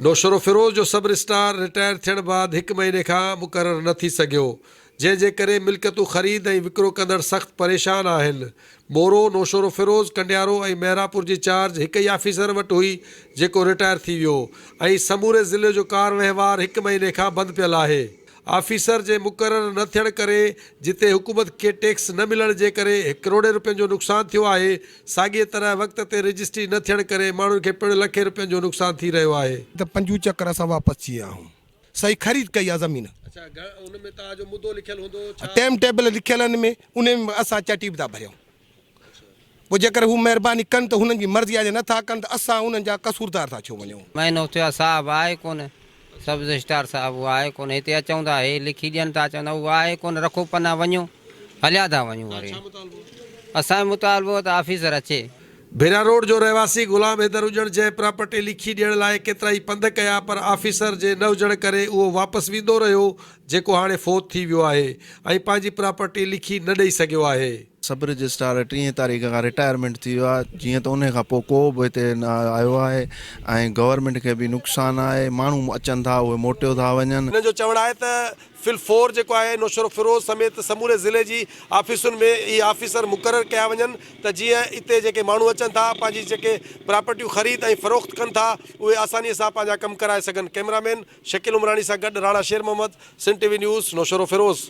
نوشهروفيروز جو sub registrar retire ٿيڻ بعد هڪ مهيني کان مقرر نه ٿي سگهيو، جنهن جي ڪري ملڪيتون خريد ۽ وڪرو ڪندڙ سخت پريشان آهن. مورو، نوشهروفيروز، ڪنڊيارو ۽ محرابپور جي چارج هڪ ئي آفيسر وٽ هئي، جيڪو رٽائر ٿي ويو ۽ سموري ضلعي جو ڪار وهنوار هڪ مهيني کان بند پيل آهي. آفيسر جي مقرر نه ٿيڻ ڪري جتي حڪومت کي ٽيڪس نه ملڻ جي ڪري ڪروڙين روپين جو نقصان ٿيو آهي، ساڳيء طرح وقت تي رجسٽري نه ٿيڻ ڪري ماڻهن کي پڻ لکين روپين جو نقصان ٿي رهيو آهي. ته پنجون چڪر اسان واپس ٿي ويا آهيون. صحيح خريد ڪئي آ زمين. اڇا گهڻ ان ۾ توهان جو مدو لکيل هوندو ڇا؟ ٽيم ٽيبل لکيل ان ۾ انهي ۾ اسان چٽي به ٿا ڀريون. پوء جيڪر هو مهرباني ڪن ته هنن جي مرضي آهي جي نه ٿا ڪن ته اسان انهن جا قصوردار ٿا ڇو وڃون. مهينو ٿيو آهي صاحب آهي ڪونه. سب رجسٽرار صاحب اهو آهي ڪونه هتي اچون ٿا هي لکي ڏين ٿا چون ٿا اهو آهي ڪونه رکو پنا وڃو هليا ٿا وڃون وري اسان جو مطالبو ته آفيسر اچي. ڀيرا روڊ جو رهواسي غلام حيدر اڄڻ جنهن پراپرٽي لکي ڏيڻ لاء ڪيترائي پنڌ ڪيا پر آفيسر جي نه هجڻ ڪري اهو واپس ويندو رهيو جيڪو هاڻي فوت ٿي ويو آهي ۽ پنهنجي پراپرٽي لکي نه ڏئي سگهيو آهي. سب رجسٽرار ٽيهين تاريخ کان رٽائرمينٽ ٿي ويو آهي جيئن ته انهي کان پوء ڪو به هتي نه آيو آهي ۽ گورنمينٽ کي به نقصان آهي ماڻهو اچن ٿا اهي موٽيو ٿا وڃن. هنن جو چوڻ آهي ته فل فور جيڪو آهي نوشهروفيروز سميت سموري ضلعي جي آفيسن ۾ اهي آفيسر مقرر ڪيا وڃن ته جيئن اتي جيڪي ماڻهو اچن ٿا پنهنجي جيڪي پراپرٽيون خريد ۽ فروخت ڪن ٿا اهي آساني سان پنهنجا ڪم ڪرائي سگهن ڪئميرا مين شڪيل عمراڻي سان گڏ Rana Sher Muhammad Sindh T V news Naushahro Feroze.